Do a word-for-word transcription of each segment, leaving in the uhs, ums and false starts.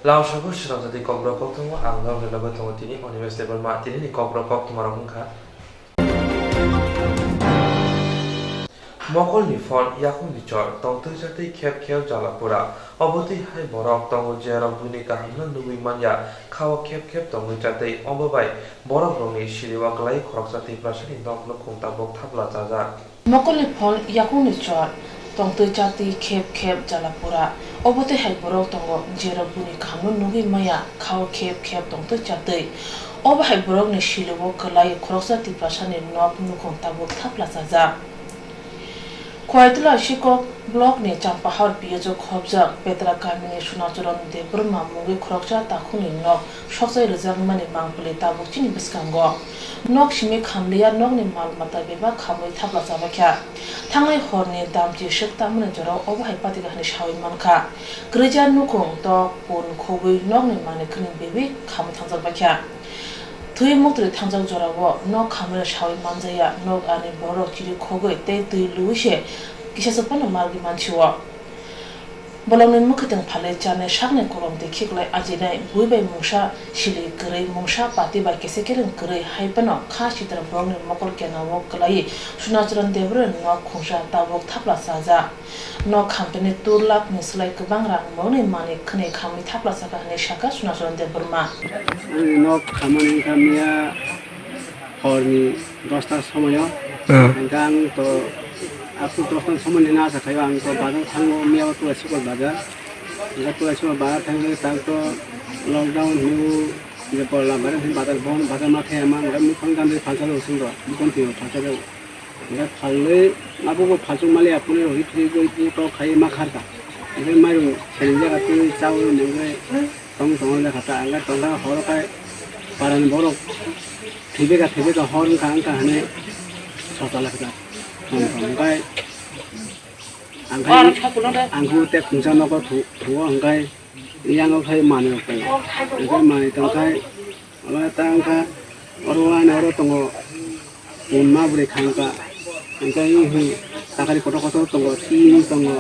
Lamsabo swnamjadi kokborok koktwma ang norokni loge tongo tini Animesh Debbarma. Tinini kokborok koktwmarok wngkha: Mokolni phone yakungni chor, tongtwi chatwi khep khep jala pura. Obo twi hai borok tongo jerok buini kahamno nugwi manya, khao khep khep tongwi chatwi. Obo bai borokrokni silio kwlai khoroksa Tiprasani nok nukhung tabuk thapla chajak. Mokolni phone yakungni chor, tongtwi chatwi khep khep jala pura. Obo twi hai borok tongo, jerok buini kahamno nugwi manya, khao khep khep tongtwi chatwi. Obo hai borokni silio kwlai khoroksa Tiprasani nok nukhung tabuk thapla chajak. Khwaitwla Sikok blockni Champahor P H o khobjak Petra kamini Sunacharan Debbarma mungwi khoroksa takhukni nok sokchai rwjakmani mangpili tabuk chini bwskango. Nok simi khamliya, nokni mal mata bebak khamwi thapla chabaikha. Thangnai horni damchi swk tamani jorao obo hai patikha hwnwi sawi mankha. Kwrwija nukhung tok pun khogwi nokni manwi khwnwi bebwi khamwi thangjak baikha. Thwi muktwi thangjak jorao nok khamwi sawi manjaya, nok ani borok chiri khogwi tei twi lwi se kisa se phano margwi mansio. Bolongni mwkhwtwng phalwi chanai sakni kolom twi khiklai ajinai bui bai mungsa sili kwrwi, mungsa pati bai kese kereng kwrwi, hai phano kha sitra borokni mokol kenao kwlaiwi Sunacharan Debbarma nok khungsa tabuk thapla chajak. Nok khamtani tur lakh ni slai kwbang rang borokni manwi khwnwi khamwi thapla chajak hwnwi sakha Sunacharan Debbarma. Ani nok khamani wngkha miya horni dosta somoyo. Ah. Hingke ang to aswk dosta somoini na asa khaio, ang to bazar thango, miya o Tulaisipur bazar. Hingke Tulaisipur bazar thangwi tak to lockdown hinwi je porla bazar hin bazar bon, bazar ma thaya ma, hingke mukhang gandri phalsa rw sung rw, mukhang twi phalsa rw. Hingke phalwi abo bo phalsuk mali aphuru rw ri phri goi phri to khai ma kharka. Hingke mairung seni jaga twi chawi nangwi tong tong le kha ta, hingke tongkha horo khai paran borok. Thibika, thibika, hor wngkha, wngkha hwnwi socha lai kha. Hwnkhe ang khai, ang khe tei khungsa nogo thu-, thuo, hwnkhe yang o khai manwi rok tongo. Hwnkhe manwi tongkhai, omo ta wngkha, oro ani oro tongo, pun ma bwrwi kha wngkha. Hwnkhe takari kotor kotor tongo, tin tongo,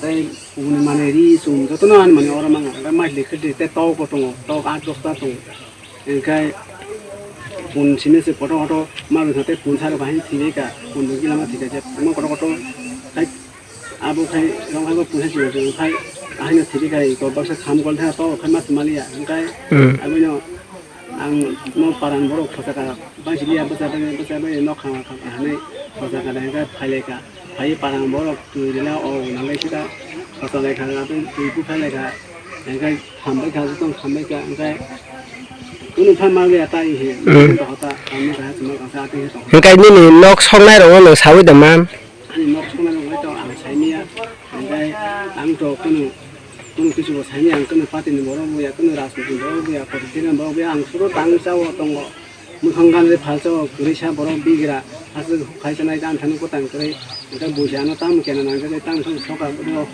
tei kubuni manwi ri chum jotono ani manwi oro manga. Hwnkhe mai de khe de tei tok bo tongo, tok aat dosta tongo. Hingke pun simi se kotor kotor ma rwkha tei pun sari bahai thwi ka, pun rwgwi lama thwi ka je, omo kotor kotor khai abo khai rong hai bo pun hai se khai ahai no thwi ka iko baksa kham gol tha to khai mas maliya hingkai. Hmm. Abino ang no paran borok khosa ka bai sili ya bwsa bai bwsa bai no khama khama hanai khosa ka hingkai phailai ka. Hai parang borok twi rila o nangai sida, kosolai kha, twi buphai lai kha, hingke hambai kha, jotono hambai kha, hingke kunu phan ma ya ta ihe, hmm, to hota, ang ni kha, chuma kha, ati he to. Hingke nini nok soknai rokno nwng sawi da man? Ani nok soknai rok to ang sai miya, hingke ang to kunu, kunu kisu bo sai miya, ang kunu party ni borok bo ya, kunu rajniti borok bo ya, politician borok bo ya, ang suro tang cha o tongo. Mukhang gandri phalsa o kwrwisa borok bigra, aswk khaisa nai tang thani kwtang kwrwi, hwnkhe buji ano tamo kena nangjakgwi tang thani soka,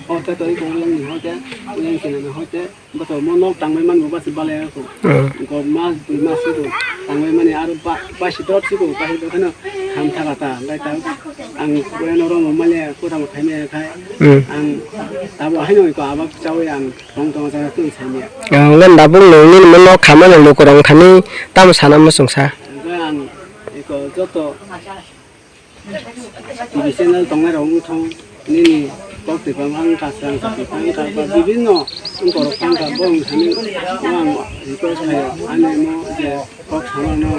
hote toi kong yang ni hote, yang kena na hote, boto mo nok tangbai man bo basi balai ako. Hmm. Go mas dui mas siko tangbai mani aro ba-, basi dot siko, basi dot kheno kham thaka ta, hwnkhe ta ang kore no romo male kwtang thani khai, hmm, ang tabo haino iko abak chawi ang. Tong tong jaga twi sanya. Ang le dabung nung nini mo nok khamani lukurok thani tamo sana muchungsa. Hingke ang eko joto T V channel tongnai rok wngthong nini kok twi pang ang kasang sa twi pang ka ba bibinno wngkorok pang ka bo wng thani ang request khayo ani mo je kok samano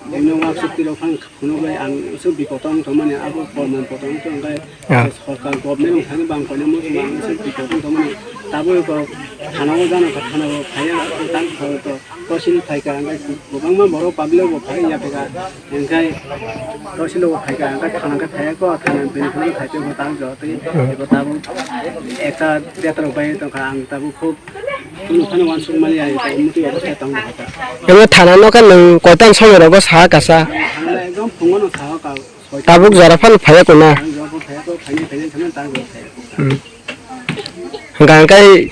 bino waksuk twi rok phang phunuk lai ang usuk bipotong tongmani abo porman potong tong kai. Ah. Sorkar government wngthani bang koina muchung ang se twi tongmani. Tabuk ko thana o jana kha, thana o phaiya, tang thana to tosil phaika, hingke kwbangma borok public bo phai ya phaika, hingke tosil o phaika, hingke thana khe phaiya ko, thana bini phano phaite bo tang jo tei ebo tabuk ekta betra bai tongkha, ang tabuk khub kunu phano wansuk mali ya, eko muti obostai tong kha. Ebo thana no khe nwng koitan somoi rogo sa kasa? Thana ekdom phungo no sa ka. Tabuk jora phano phaiya kona? Ang jora phano phaiya ko, phaini, phaini, phaini, ta jora phaiya ko. Hmm. Hwnkha hwnkhe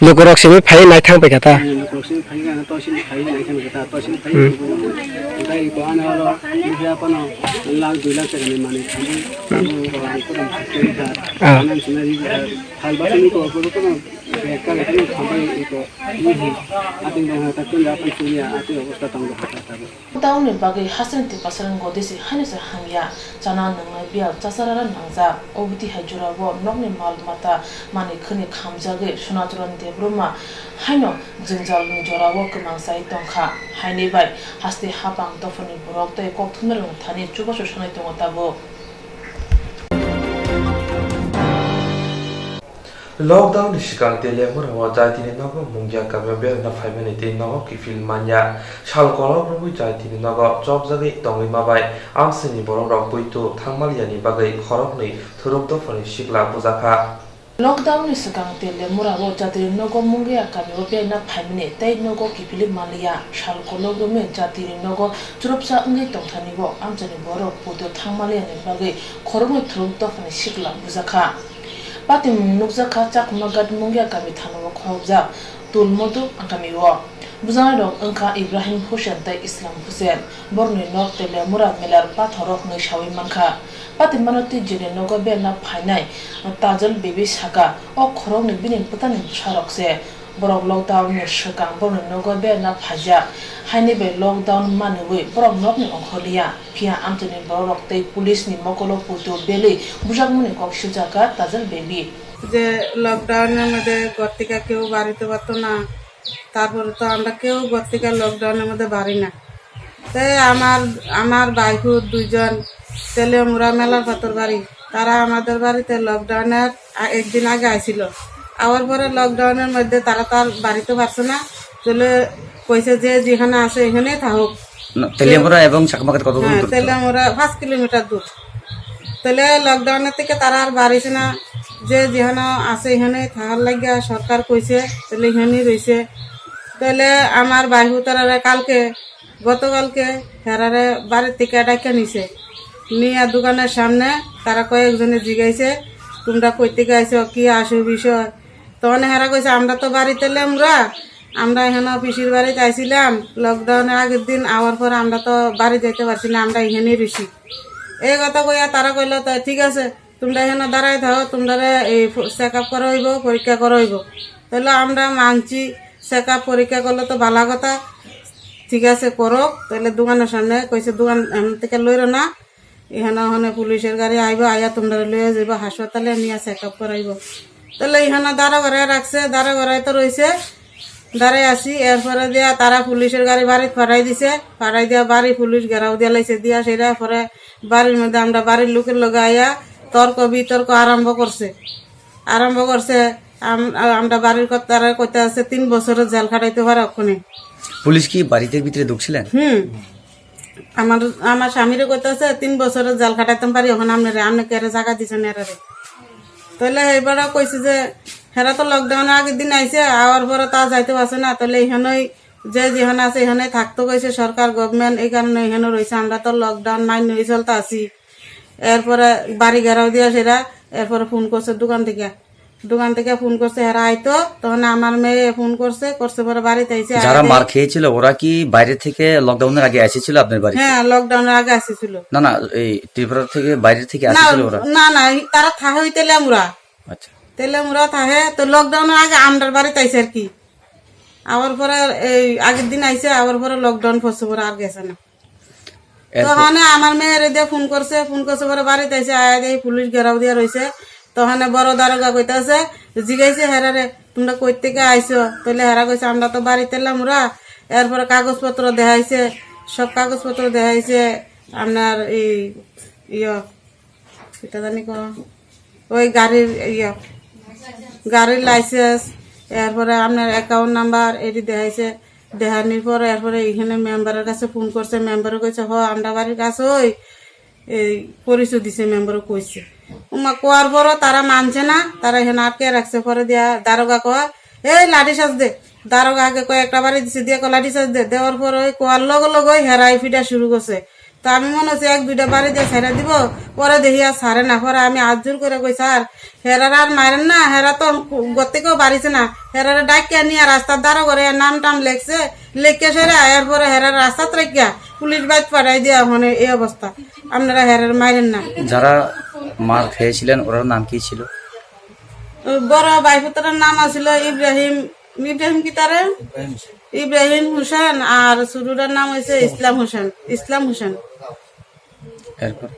lukurok simi phaiwi naithang paikha ta? Hmm, lukurok simi phaiwi naithang paikha ta, toisini phaiwi naithang paikha ta, toisini phaiwi. Hmm. Hwnkhe iko ano oro nukya phano lakh dui lakh takani manwi thangwi, hmm, tabuk oro Ah. Nang sinari, hal basa ni ko, ko, ko, ko, beka, beka, ni khambai, iko, ni hi, ating dong ha, takun da, apan sunya, ati obostha tang do, ha, ta, ta. Lockdown ni bagwi hasteni tipasarang godisi haino se hamya, chana nwngnai biyal chasarara nangjak. Obwti hai jorao nokni mal mata manwi khwnwi khamjagwi Sonacharan Debbarma haino jwngjalni jorao kwmang sai tongkha. Haini bai haste hapang dophani borok tei kokthumnarokni thani chubachu sanai tongo tabuk. Lockdown ni swkang Teliamura o jatini nogo Mungia kamio berna phaimani tei nogo kiphil manya. Sal kolok rwui jatini nogo chopjagwi tongwi mabai amchaini borok rok buitu thangmaliani bagwi khoroknwi thuruk dophani sikla bujakha. Lockdown ni swkang Teliamura o jatini nogo Mungia kamio berna phaimani tei nogo kiphilwi manliya. Sal kolok rwui jatini nogo churupsa wngwi tongthani o amchaini borok buitu thangmaliani bagwi khoroknwi thuruk dophani sikla bujakha. Patimung nukjakha Chakma Ghat Mungia kami thanao khorokjak Tulmodu kami o. Bujaknairok wngkha Ibrahim Hussein tei Islam Hussein. Borokni nok Teliamura Melar pathoro hwnwi saui mankha. Patimano twijlini nogo berna phainai Tajal Bibi saka, o khoroknwi bini bwtani bwsarok se. Borok lockdown ni swkang borokni nogo berna phaijak. Haini bai lockdown manwi borok nokni ongkhorliya. Phiya amchaini bororok tei police ni mokolo puitu belwi bujakmani kok swijak kha Tajal Bibi. যে লকডাউনের মধ্যে ঘর থেকে কেউ বাড়িতে পারতো না, তারপরে তো আমরা কেউ ঘর থেকে লকডাউনের মধ্যে বাড়ি না। তাই আমার, আমার ভাইফোর দুইজন ছেলে ওরা মেলার পাথর বাড়ি, তারা আমাদের বাড়িতে লকডাউনের আ-, একদিন আগে আইছিল। আওয়ার পরে লকডাউনের মধ্যে তারা তো আর বাড়িতে পারছে না, চলে কইছে যে যেখানে আছে এখানেই থাকুক। না, তেলিয়ামুড়া এবং চাকমাঘাট কত দূর হ্যাঁ, দূরত্ব? তেলিয়ামুড়া পাঁচ কিলোমিটার দূর। তাহলে লকডাউনের থেকে তারা আর বাড়িছে না, যে যেখানে আছে এখানেই থাকার লাগিয়া সরকার কইছে, তাহলে এখানেই রইছে। তাহলে আমার ভাইফোর তারা কালকে, গতকালকে হেরারে বাড়ির থেকে ডাকিয়া নিছে, নিয়ে দোকানের সামনে তারা কয়েকজনে জিগাইছে, "তোমরা কই থেকে আইছো, কি আসু বিষয়?" তখন হেরা কইছে, "আমরা তো বাড়িতে লেমরা, আমরা এখানে পিসির বাড়িতে আইছিলাম, লকডাউনের আগের দিন আওয়ার পর আমরা তো বাড়ি যাইতে পারছি না, আমরা এখানেই রইছি।" এই কথা কইয়া তারা কইলো, "তা ঠিক আছে, তোমরা এখানে দাঁড়াই থাকো, তোমরা এই চেক আপ করা হইব, পরীক্ষা করা হইব।" তাহলে আমরা মানছি, চেক আপ পরীক্ষা করলে তো ভালো কথা, ঠিক আছে, করো। তাহলে দোকানের সামনে কইছে, "দোকান এখান থেকে লইরো না, এখানে ওখানে পুলিশের গাড়ি আইবো, আইয়া তোমরা লইয়া যাইবো হাসপাতালে, নিয়ে চেক আপ করাইবো।" তাহলে এখানে দাঁড়া করায় রাখছে, দাঁড়া করায় তো রইছে, দাঁড়াই আছি। এরপরে দিয়া তারা পুলিশের গাড়ি বাড়িত পাঠাই দিছে, পাঠাই দিয়া বাড়ি পুলিশ ঘেরাও দিয়া লাইছে, দিয়া সেটা পরে বাড়ির মধ্যে আমরা বাড়ির লোকের লগে আইয়া তর্ক বিতর্ক আরম্ভ করছে, আরম্ভ করছে। আম-, আমরা বাড়ির কথা তারা কইতে আছে তিন বছরের জেল খাটাইতে পারে ওখানে। পুলিশ কি বাড়িতে ভিতরে ঢুকছিলেন? হুম। আমার, আমার স্বামীরে কইতাছে, "তিন বছরের জেল খাটাইতাম পারি, এখন আপনারে, আপনি কেরে জায়গা দিছেন এরারে?" তাহলে এবারে কইছে যে, "হেরা তো লকডাউনের আগের দিন আইছে, আওয়ার পরে তা যাইতে পারছে না, তাহলে এখানেই যে যেখানে আছে, এখানেই থাকতে কইছে সরকার, গভর্নমেন্ট, এই কারণে এখানে রইছে, আমরা তো লকডাউন মাইন্ড হয়ে চলতে আছি।" এরপরে বাড়ি ঘেরাও দিয়া সেরা, এরপরে ফোন করছে দোকান থেকে। দোকান থেকে ফোন করছে, হেরা আইতো, তখন আমার মেয়ে ফোন করছে, করছে পরে বাড়িতে আইছে, যারা আইতে মার খেয়েছিল, ওরা কি বাইরে থেকে লকডাউনের আগে এসেছিল আপনার বাড়িতে? হ্যাঁ, লকডাউনের আগে আসছিল। না, না, এই ত্রিপুরা থেকে, বাইরে থেকে না, এসেছিল ওরা? না, না, এই তারা থাকে ওই তেলেমুরা। আচ্ছা। তেলেমুরা থাকে, তো লকডাউনের আগে আমরার বাড়িতে আইছে আর কি। আবার পরে এই আগের দিন আইছে, আবার পরে লকডাউন পড়ছে, পরে আর গেছে না। এরপর? তখন আমার মেয়েরে দিয়ে ফোন করছে, ফোন করছে পরে বাড়িতে এসে আয়া দেখি পুলিশ ঘেরাও দিয়ে রইছে। তখন বড় দারোগা কইতাছে, জিগাইছে হেরারে, "তোমরা কই থেকে আইছো?" তাহলে হেরা কইছে, "আমরা তো বাড়িতে এলাম ওরা।" এরপরে কাগজপত্র দেখাইছে, সব কাগজপত্র দেখাইছে, আপনার এই, ইয়ে, এটা জানি কো, ওই গাড়ির, ইয়ে, গাড়ির লাইসেন্স, এরপরে আপনার অ্যাকাউন্ট নাম্বার, এটি দেখাইছে। দেখানির পরে এরপরে এখানে মেম্বারের কাছে ফোন করছে, মেম্বারে কইছে, "হ, আমরা বাড়ির কাছে ওই," এই পরিচয় দিছে, মেম্বারে কইছে। উমা কোয়ার পরও তারা মানছে না, তারা এখানে আটকে রাখছে। পরে দিয়া দারোগা কয়, "এই লাঠি চার্জ দে।" দারোগা আগে কয়েকটা বাড়ি দিছে, দিয়ে কয়, "লাঠি চার্জ দে।" দেওয়ার পর ওই কোয়ার লগে লগে ওই হেরাই ফিটা শুরু করছে। তো আমি মনে হচ্ছে এক দুইটা বাড়ি দিয়ে ছেড়ে দিব, পরে দেখি আর ছাড়ে না। পরে আমি আত জোর করে কই, "স্যার, হেরার আর মারেন না, হেরা তো ঘর থেকেও বাড়িছে না, হেরারে ডাকিয়া নিয়ে রাস্তার ধারে করে নাম টাম লেখছে, লেখে সেরে এরপরে হেরার রাস্তাত রাখিয়া পুলিশ বাইত পাঠাই দিয়া মানে এই অবস্থা।" আপনারা হেরার মারেন না। যারা মার খেয়েছিলেন, ওনার নাম কি ছিল? বড় ভাইফোটার নাম আছিল ইব্রাহিম, ইব্রাহিম কি তারে? ইব্রাহিম হোসেন। আর ছোটটার নাম হয়েছে ইসলাম হোসেন, ইসলাম হোসেন। এরপর,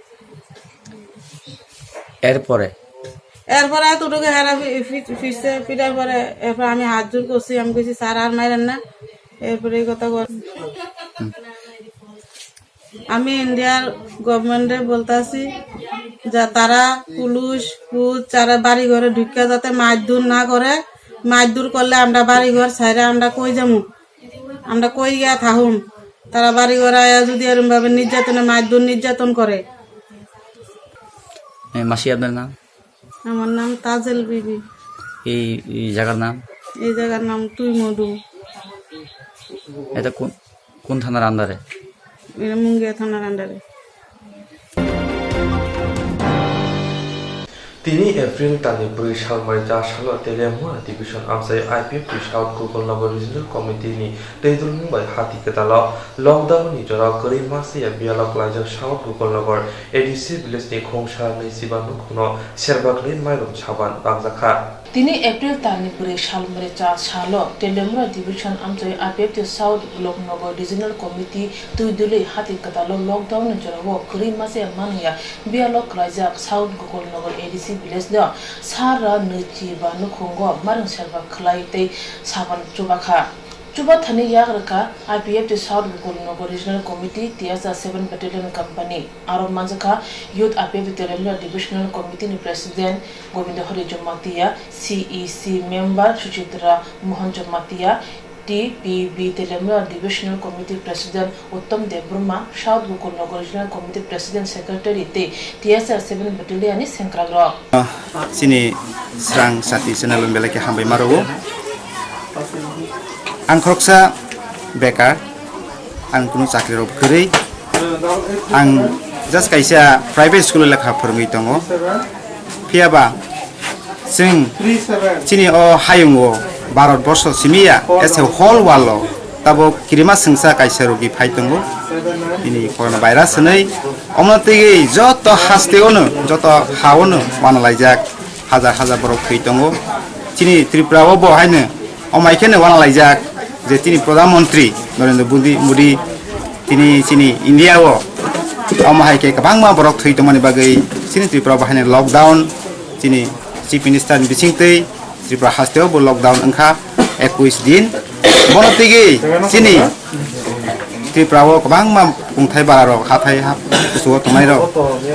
এরপরে? এরপরে এতটুকু হেরা ফি-, ফি-, ফিরছে, ফিরার পরে এরপর আমি হাত জোর করছি, আমি কইছি, "স্যার, আর মারেন না।" এরপরে এই কথা বল। হুম। আমি ইন্ডিয়ার গভর্নমেন্টে বলতাছি যে তারা পুলিশ, পুলিশ যারা বাড়ি ঘরে ঢুকিয়া যাতে মারধর না করে, মারধর করলে আমরা বাড়ি ঘর ছাইরা আমরা কই যামু? আমরা কই গিয়া থাকুম? তারা বাড়ি ঘরে আয়া যদি এরম ভাবে নির্যাতনে মারধর নির্যাতন করে। এ, মাসি, আপনার নাম? আমার নাম তাজেল বিবি। এই, এই জায়গার নাম? এই জায়গার নাম তুই মধু। এটা কোন, কোন থানার আন্ডারে? এটা মুঙ্গিয়া থানার আন্ডারে। Tini April talni bwrwi salmari cha salo Teliamura Division amchai I P F T South Gokulnagar Regional Committee ni twi dulmung bai hati kwtalo lockdown ni jora kwrwi masa ya biyalo klaijak South Gokulnagar A D C village ni khungsa nwi chiba nukhungno serba kwrwi mairum saban bakjakha. Tini April talni bwrwi salmari cha salo Teliamura Division amchai I P F T South Gokulnagar Regional Committee twi dulwi hati kwtalo lockdown ni jorao kwrwi masa ya manwi ya biyalo klaijak South Gokulnagar A D C village no sara nwi chiba nukhungo mairum serba khwlai tei saban chubakha. Chubathani yak rwkha I P F T South Gokulnagar Regional Committee, T S R seven Battalion Company. Aro manjakha Youth I P F T Teliamura Divisional Committee ni President Govinda Hari Jamatia, C E C member Suchitra Mohan Jamatia, T P B Teliamura Divisional Committee President Uttam Debbarma, South Gokulnagar Regional Committee President Secretary tei T S R seven Battalion ni sengkrakrok. Chini Srang Sati channel belai khe hambai ma rwo. Ang khoroksa bekar, ang kunu chakri rok kwrwi. Ang just kaisa private school o lekha phwrwngwi tongo. Phiya ba chwng chini o hayung o Bharat borsho simi ya, as a whole world o tabuk kirima swngsa kaisa rogi phai tongo. Bini corona virus hwnwi. Omo twi joto haste o no, joto ha o no wanalaijak. Hajar hajar borok thwi tongo. Chini Tripura o bo haino omo hai kheno wanalaijak je chini Pradhan Mantri Narendra Modi, Modi tini chini India o omo hai khe kwbangma borok thwi tongmani bagwi chini Tripura o bo haino lockdown chini Chief Minister ni bisingtwi Tripura haste o bo lockdown wngkha. Ekwis din. Bono tigi chini Tripura o kwbangma kungthai bara rok hathai ha kuchugo tongnai rok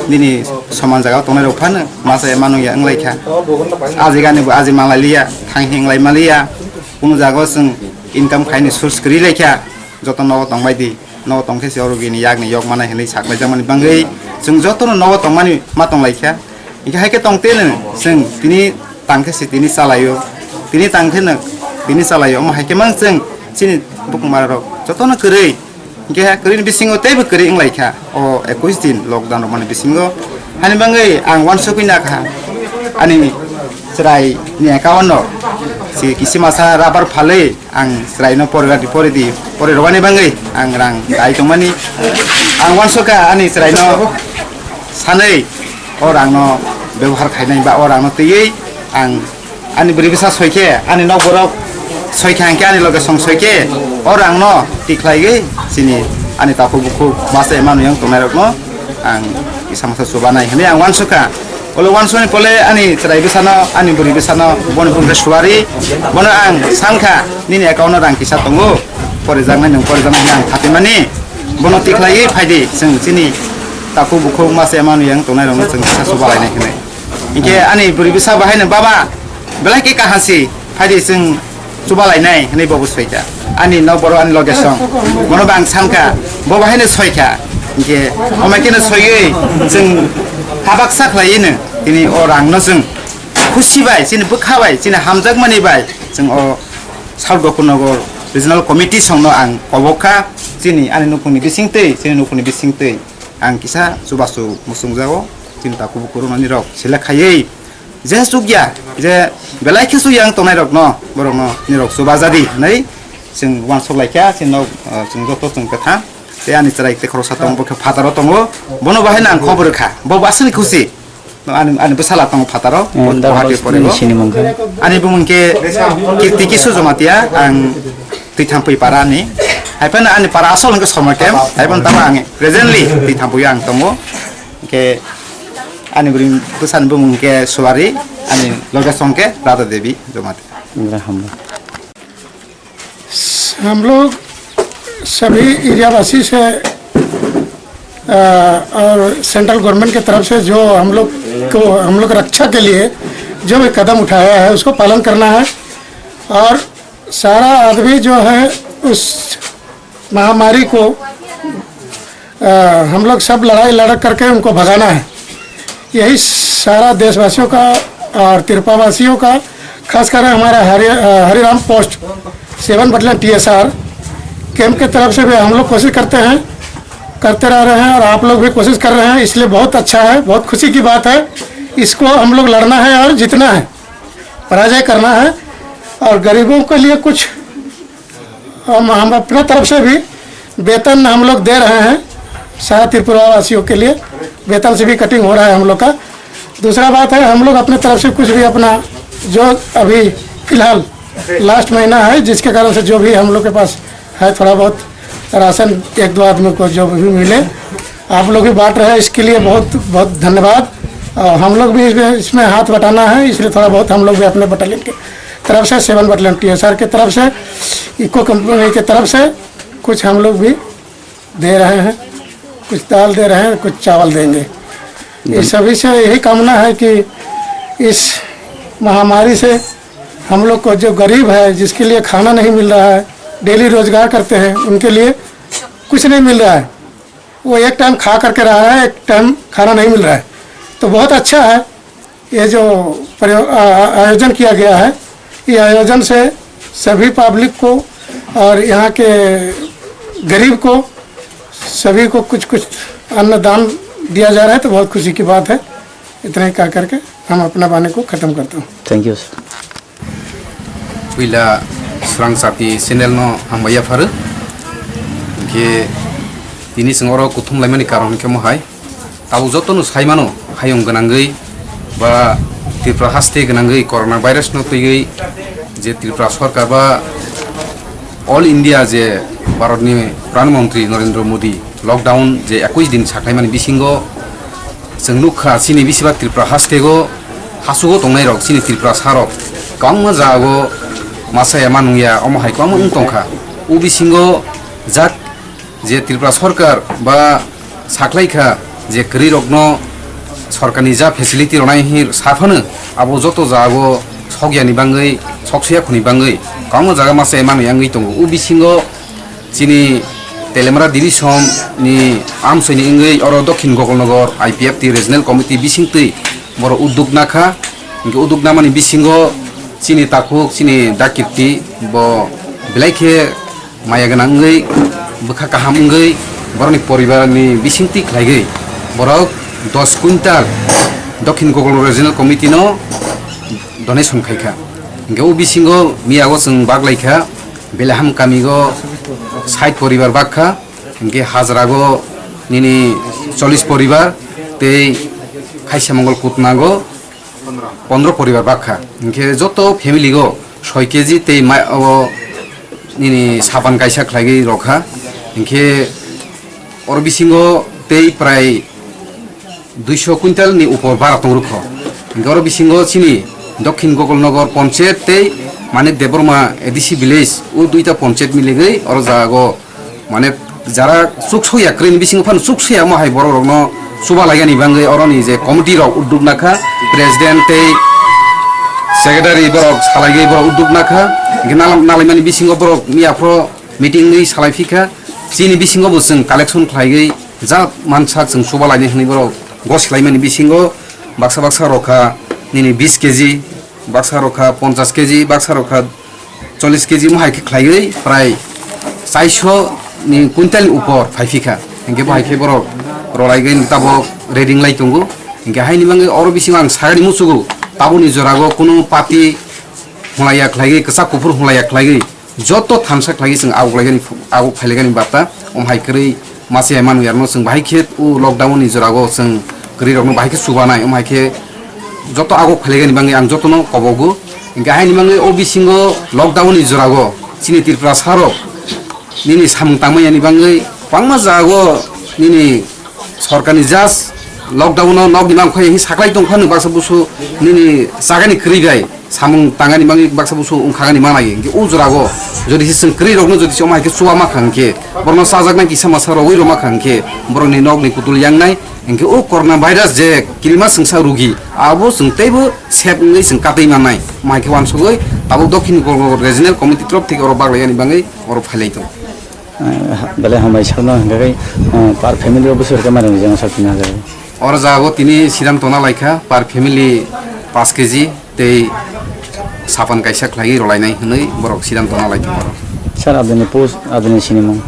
nini soman jaga o tongnai rok phano masa ya manu ya wnglaikha. Aji gani bo aji manlailiya, thang hinglai maliya, kunu jaga o chwng income khaini source kwrwi laikha. Joto nogo tongbai di, nogo tongkhe se oro bini yakni yok manai hinwi saklai jakmani bangwi chwng jotono nogo tongmani ma tonglaikha. Hinkhe hai khe tong teno chwng tini tang khe se tini chalaio, tini tang khe no tini chalaio, omo hai khe mang chwng chini bukung mara rok jotono kwrwi. Hinkhe kwrwini bisingo teibo kwrwi wnglaikha o ekwis din lockdown rokmani bisingo. Hani bangwi ang uansukwi nakha ani chwraini account no se kisi masa rubber phalwi ang chwraino pore di, pore di, pore rwani bangwi ang rang dai tongmani. Ang uansukha ani chwraino sanwi o rangno bebohar khainai ba o rangno twiwi ang ani bwrwi bwsa soi khe, ani nok borok soi khe, ang khe ani loge song soi khe o rangno tikhlaiwi chini ani takhuk bukhuk bachai manwi wng tongnairokno ang kisa masa chubanai hwnwi ang uansukha. Olo uansukni pole ani chwrai bwsano, ani bwrwi bwsano, boni bumre suari, bono ang sankha, nini account-o rang kisa tongo, porijaknai nwng porijaknai hwnwi ang khatimani, bono tikhlaiwi phaidi, chwng chini takhuk bukhuk masa manwi yang tongnairokno chwng kisa chubalainai hwnwi. Hinkhe ani bwrwi bwsa bahaino, "Baba, belai khe kaham si, phaidi chwng chubalainai," hwnwi bobo soikha. Ani nok borok ani loge song. Bono bo ang sankha, bo bahaino soikha. Hinkhe omo kheno soiwi chwng habaksa khlaiwino tini o rangno chwng khusi bai, chini bwkha bai, chini hamjakmani bai chwng o South Gokulnagar Regional Committee songno ang kobok kha, chini ani nukhungni bisingtwi, chini nukhungni bisingtwi ang kisa chubachu muchungjago, chini takhuk bukhuk rwnani rok select khaiwi. Je chukya, je belai khe chukya ang tongnairokno, borokno nirok chubajadi hwnwi chwng uansuk laikha, chwngno, ah, chwng joto chwng kwthang Tei ani chwrai tei khoroksa tongo, bo khe phataro tongo. Bono bahai no ang khobor rwkha. Bo bo aswkni khusi. No, ani, ani bwsala tongo phataro. Eh, bo da Guwahati o host porigo. Ni sini mangkha. Ani bumung khe Kirti Kisu Jamatia, ang Twithampui para ni. Hai phano ani para asol hwnkhe Somoi Camp. Hai phano tamo ang presently Twithampui ang tongo. Hwnkhe ani bwrwi bwsani bumung hwnkhe Suwari, ani loge song khe Radha Devi Jamatia. Hambai. हम लोग सभी एरिया वासी से, अ, और central government की तरफ से जो हम लोग को, हम लोग रक्षा के लिए जो भी कदम उठाया है, उसको पालन करना है। और सारा आदमी जो है, उस महामारी को, अ, हम लोग सब लड़ाई लड़ करके उनको भगाना है। यही सारा देशवासियों का और त्रिपुरावासियों का, खासकर हमारा हरि-, अ, Hariram post seven battalion TSR camp की तरफ से भी हम लोग कोशिश करते हैं, करते रह रहे हैं और आप लोग भी कोशिश कर रहे हैं, इसलिए बहुत अच्छा है, बहुत खुशी की बात है। इसको हम लोग लड़ना है और जीतना है, पराजय करना है। और गरीबों के लिए कुछ हम, हम अपने तरफ से भी वेतन हम लोग दे रहे हैं, सारा त्रिपुरा वासियों के लिए वेतन से भी कटिंग हो रहा है हम लोग का। दूसरा बात है, हम लोग अपने तरफ से कुछ भी अपना जो अभी फिलहाल लास्ट महीना है, जिसके कारण से जो भी हम लोग के पास है, थोड़ा बहुत राशन एक दो आदमी को जो भी मिले, आप लोग भी बांट रहे हैं, इसके लिए बहुत बहुत धन्यवाद। और हम लोग भी इसमें, इसमें हाथ बटाना है, इसलिए थोड़ा बहुत हम लोग भी अपने बटालियन के तरफ से, सेवन बटालियन टीएसआर के तरफ से, इको कंपनी के तरफ से कुछ हम लोग भी दे रहे हैं, कुछ दाल दे रहे हैं, कुछ चावल देंगे। ये सभी से यही कामना है कि इस महामारी से हम लोग को, जो गरीब है, जिसके लिए खाना नहीं मिल रहा है, डेली रोजगार करते हैं, उनके लिए कुछ नहीं मिल रहा है। वो एक टाइम खा करके रह रहा है, एक टाइम खाना नहीं मिल रहा है। तो बहुत अच्छा है ये जो प्रयो-, आ, आ, आयोजन किया गया है। ये आयोजन से सभी पब्लिक को और यहाँ के गरीब को, सभी को कुछ कुछ अन्न दान दिया जा रहा है, तो बहुत खुशी की बात है। इतना ही कह करके हम अपना वाणी को खत्म करता हूँ। Thank you, sir. Puila Srang Chati channel no hambai yapharo. Hwnkhe tini chwng oro kuthum laimani karon hwnkhe mohai. Tabuk jotono saimano, hayung gwnangwi ba Tripura haste gwnangwi corona virus no twiwi je Tripura sorkar ba All India je Bharatni Pradhan Mantri Narendra Modi lockdown je ekush din sakhlaimani bisingo chwng nukha chini bisiba Tripura hasteo hasugo tongnairok chini Tripura sarok kwbangma jagao masa ya manung ya omo hai kwbangma wng tongkha. O bisingo jak je Tripura sorkar ba sakhlai kha je kwrwi rokno sorkarni ja facility rwnai hinwi sa phano abo joto jagao sok yani bangwi sok suya khoni bangwi kwbangma jaga masa ya manwi wngwi tongo. O bisingo chini Telemara division ni amsoi ni wngwi oro Dokhin Gokul Nogor I P F T regional committee bisingtwi borok udduk nakha. Hwnkhe udduk namani bisingo chini takhuk chini Dakirti bo belai khe maya gwnang wngwi, bwkha kaham wngwi, borokni poribarni bisingtwi khlaigwi borok dos quintal Dokhin Gokul Regional Committee no donation khaikha. Hwnkhe o bisingo miyago chwng bak laikha, Beleham kamigo sait poribar bakha, hwnkhe Hajrago nini chollish poribar tei Khaisamongol Kutnago pondro poribar bakha. Hwnkhe joto family go soi K G tei mai o nini sapan kaisa khlaigwi rokha. Hwnkhe oro bisingo tei prai duiso quintal ni upor bara tongrwkho. Hwnkhe oro bisingo chini Dokhin Gokul Nogor Ponchayat tei Manik Debbarma A D C village o duita ponchayat miligwi oro jago Mane jara chuksoya kwrwini bisingo phano chuksoya omo hai borok rokno chuba laigani bangwi oroni je committee rok udduk nakha, president tei secretary borok salaigwi borok udduk nakha, hwnkhe nal-, nalaimani bisingo borok miyaphro meeting wi salai phikha, chini bisingo bo chwng collection khlaigwi ja mansak chwng chuba lainai hwnwi borok gosilaimani bisingo baksa baksa rokha nini bis K G, baksa rokha ponchas K G, baksa rokha chollish K G mohai khe khlaiwi prai chaiso ni quintal ni upor phai phikha. Hinkhe bo hai khe borok rolaigwi tabok ready wng lai tongo. Hinkhe haini bagwi oro bisingo ang sagani muchugo, taboni jorago kunu party hwnlaiya khlaigwi, kwchak kuphur hwnlaiya khlaigwi, joto thansa khlaigwi chwng aguk laigani, aguk phailaigani bata. Om hai kwrwi Masi hai manu yarno chwng bahai khe o lockdown ni jora o chwng kwrwi rokno bahai khe chubanai, omo hai khe joto agok phailaigani bagwi ang jotono kobogo. Hinkhe haini bagwi o bisingo lockdown ni jora o chini Tripura sarok nini samung tangmani bagwi kwbangma jaga o nini sorkarni just lockdown o nokni mangkhai hi saklai tong phano baksa busu nini chagani kwrwi bai samung tangani bagwi baksa busu wngkhagani manai. Hinkhe o jora o jodi se chwng kwrwi rokno jodi se omo hai khe chuba ma kha hinkhe borokno chajaknai kisa masa rogwi rwma kha hinkhe borokni nokni kutul yangnai. Hinkhe o corona virus je kirima swngsa rugi abo chwng teibo sep wngwi chwng katwi mannai. Omo hai khe wansugwi tabuk Dokhin Kolkata Regional Committee torof theke oro baklaiyani bagwi oro phailai tongo. Eh, belai hambai sakno hingke kai, eh, per family o bwswk khe mari jang sak tini hajar. Oro jago tini sidan tona laikha per family paanch K G tei sapan kaisa khlaiwi rwlainai hwnwi borok sidan tona lai tongo. Sir, aboni post, aboni sinimung?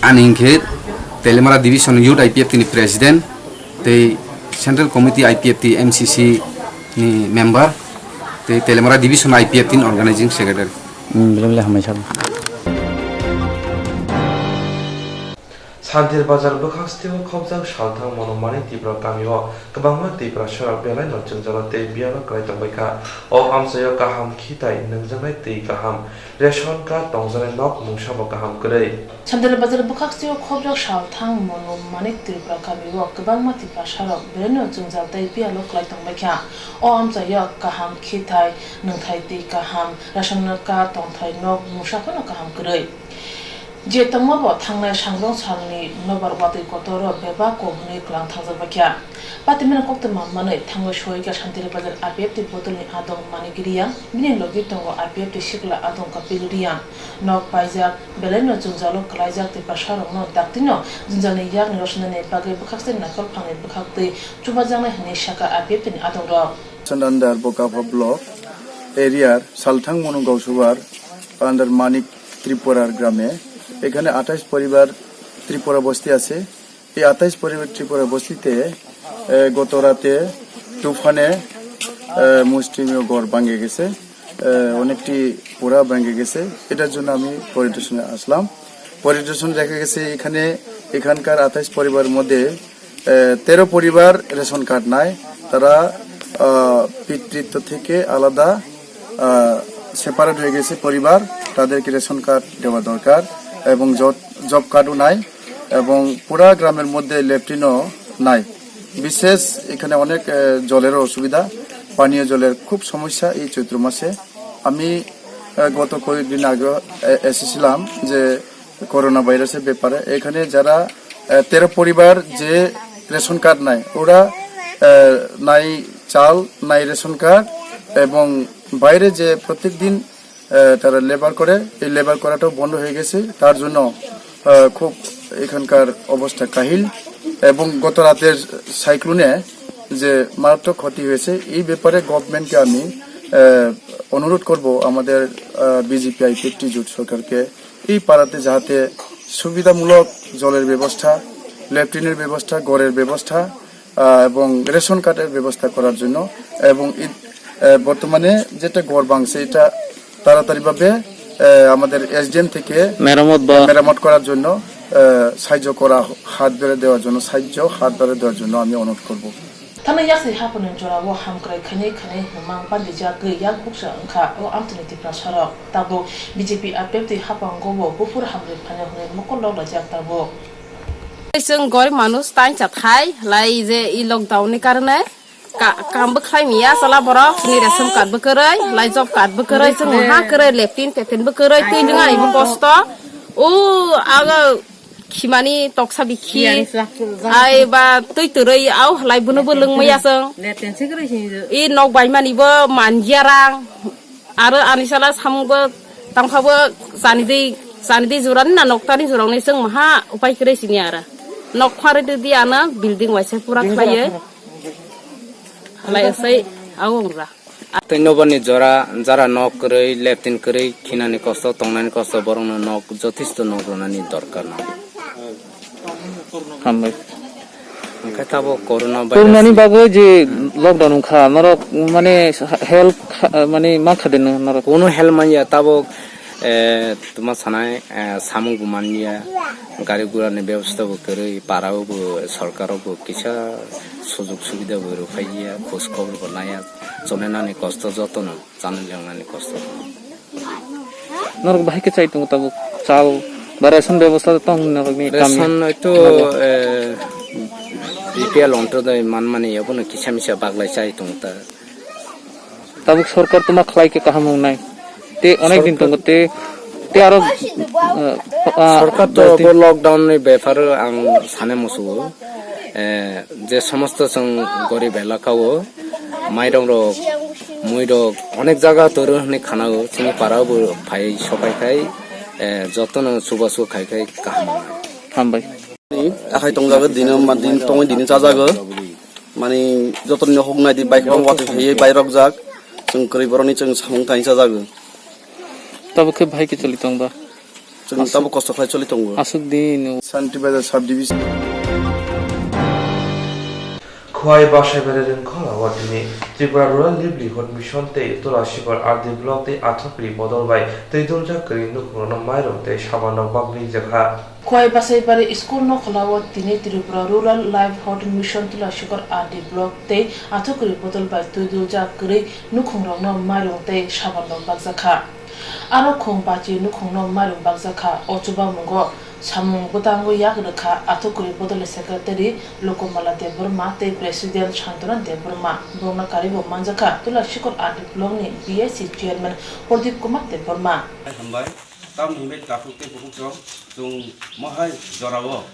Ani hingkhe Telemara Division Youth I P F T ni President tei Central Committee I P F T M C C ni member tei Telemara Division I P F T ni Organizing Secretary. Hmm, belai belai hambai sir. Santir Bazar bwkhak stio khobjak salthang Monomani Tipra kamio kwbangma Tipra sorok belaino jwngjalo tei biyalo kwlai tongbaikha. O amchaio kaham khitai nungjaknai twi kaham, ration card tongjaknai nok mungsabo kaham kwrwi. Santir Bazar bwkhak stio khobjak salthang Monomani Tipra kamio kwbangma Tipra sorok belaino jwngjal tei biyalo kwlai tongbaikha. O amchaio kaham khitai nungthai twi kaham, ration card tongthai nok mungsa phano kaham kwrwi. Je tongma bo thangnai sangrong salni nobar watwi kotoro bebak kok hwnwi kwlang thangjak baikha. Patimani koktwma manwi thangwi soikha Santir Bazar I P F T bodolni adong Manik Riyang, bini logi tongo I P F T sikla adong Kapil Riyang. Nok paijak, belaino jwngjalo kwlaijak Tiprasarokno daktino jwngjalni yakni rosonani bagwi bwkhaksteni naikolphangni bwkhaktwi chubajaknai hwnwi sakha I P F T ni adongrok. Under Bokapha block area Salthang Monu Gausawar under Manik Tripura গ্রামে। এখানে আঠাশ পরিবার ত্রিপুরা বস্তি আছে। এই আঠাশ পরিবার ত্রিপুরা বস্তিতে, এ, গত রাতে তুফানে, এ, মুষ্টিমেয় ঘর ভাঙে গেছে, এ, অনেকটি পুরা ভেঙে গেছে। এটার জন্য আমি পরিদর্শনে আসলাম। পরিদর্শনে দেখা গেছে এখানে, এখানকার আঠাশ পরিবার মধ্যে এ, তেরো পরিবার রেশন কার্ড নাই, তারা, আহ, পিতৃত্ব থেকে আলাদা, আহ, সেপারেট হয়ে গেছে পরিবার, তাদেরকে রেশন কার্ড দেওয়া দরকার এবং জব, জব কার্ডও নাই এবং পুরা গ্রামের মধ্যে ল্যাট্রিনও নাই। বিশেষ এখানে অনেক, এ, জলেরও অসুবিধা, পানীয় জলের খুব সমস্যা এই চৈত্র মাসে। আমি, এ, গত কয়েকদিন আগে, এ, এসেছিলাম যে করোনা ভাইরাসের ব্যাপারে। এখানে যারা, আহ, তেরো পরিবার যে রেশন কার্ড নাই, ওরা, আহ, নাই চাল, নাই রেশন কার্ড, এবং বাইরে যে প্রত্যেক দিন, আহ, তারা লেবার করে, এই লেবার করাটাও বন্ধ হয়ে গেছে। তার জন্য, আহ, খুব এখানকার অবস্থা কাহিল। এবং গত রাতের সাইক্লোনে যে মারাত্মক ক্ষতি হয়েছে, এই ব্যাপারে গভর্নমেন্টকে আমি, আহ, অনুরোধ করব, আমাদের, আহ, বিজেপি আইপিএফটি জোট সরকারকে এই পাড়াতে যাতে সুবিধামূলক জলের ব্যবস্থা, ল্যাট্রিনের ব্যবস্থা, ঘরের ব্যবস্থা, আহ, এবং রেশন কার্ডের ব্যবস্থা করার জন্য এবং ই-, আহ, বর্তমানে যেটা ঘর ভাঙছে এটা তাড়াতাড়িভাবে, আহ, আমাদের এসডিএম থেকে মেরামত বা মেরামত করার জন্য, আহ, সাহায্য করা, হাত ধরে দেওয়ার জন্য, সাহায্য হাত ধরে দেওয়ার জন্য আমি অনুরোধ করব। Thangna yaksi haphangni jorao hamkrai khainai khainai hwnmang bandijagwi yak bukcha wngkha o amchaini Tiprasarok. Tabuk B J P I P F T haphango bo buphur hamrwi phainai hwnwi mokol loklaijak tabuk. Chwng gorib manush tang cha thai lai je i lockdown ni karone ka-, kam bo khlai miya chwla borok, chini ration card bo kwrwi, lai job card bo kwrwi, chwng ha kwrwi leptin pepin bo kwrwi, twi lwngani bo kosto. O aga khimani toksa bikhi. Ai ba twi twrwi au halai bono bo lwngmaya chwng. I nok baimani bo manjia rang. Aro ani sala samung bo tangkha bo chani dei, chani dei jora ni na noktani jora ni chwng maha upai kwrwi sini ara. Nok khari dei di ana building waisa pura khlaiye. Halai sai au ongra. Tei nobarni jora, jara nok kwrwi, leptin kwrwi, khinani kosto, tongnani kosto, borokno nok, jothesto nok rwnani dorkar no. Hambai. Hwnkhe tabuk corona virus Corona ni ni bagwi je lockdown wngkha, norok mane help kha-, mane ma kha de norok? Kunu help manya, tabuk Eh, tuma sanai, eh, samung bo manliya, gari gura ni bebosta bo kwrwi, para o bo, sorkar o bo kisa sujug subida bo rwphaiya, khoj khobor bo naiya, chonai nani kosto jotono, chanai loinani kosto. Norok bahai khe chai tongo tabuk, chal ba ration bebosta tong norokni kami? Ration hwito, eh, B P L onto dai manmani abono kisa misa baglai chai tongo ta. Tabuk sorkar tuma khlai khe kaham wngnai. Tei onek din tongo, tei, tei aro, uh, uh, sorkar to bo lockdown ni bepar o ang sane musugo. Eh, je somosto chwng gorib elaka o mairong rok, mui rok onek jaga toro hwnwi khana o, chini para o bo phai sopai khai, eh, jotono chubachu khai khai kaham wngnai. Hambai. Akhai tongjago, dino ma-, din tongwi dino chajago. Mani jotoni hok nai di bike rok watwi phaiwi bai rok jak. Chwng kwrwi boroni chwng samung tangwi chajago. Tabuk khe bahai khe choli tongba? Chwng tabuk kosto khlai choli tongo. Aswk din. Santi Bazar Sub Division. Khowai Basaibari Rwngkhola o tini Tripura Rural Livelihood Mission tei Tulashikor R D Block tei Athukri bodol bai twi duljak kwrwi nukhungrokno mairung tei sabanrok bagwi jakha. Khowai Basaibari school nokhola o tini Tripura Rural Livelihood Mission Tulashikor R D Block tei Athukri bodol bai twi duljak kwrwi nukhungrokno mairung tei sabanrok bagjakha. Aro khung bachi nukhungno mairung bakjakha. O chubamungo samung bwtangwi yak rwkha Athukuri Bodolni Secretary Lokomala Debbarma tei President Santona Debbarma. Borokno karwibo manjakha Tulashikor R D Blockni B I C Chairman Pradip Kumar Debbarma. Hambai, tamni himbai takhuk tei bukhuk rok chwng mohai jorao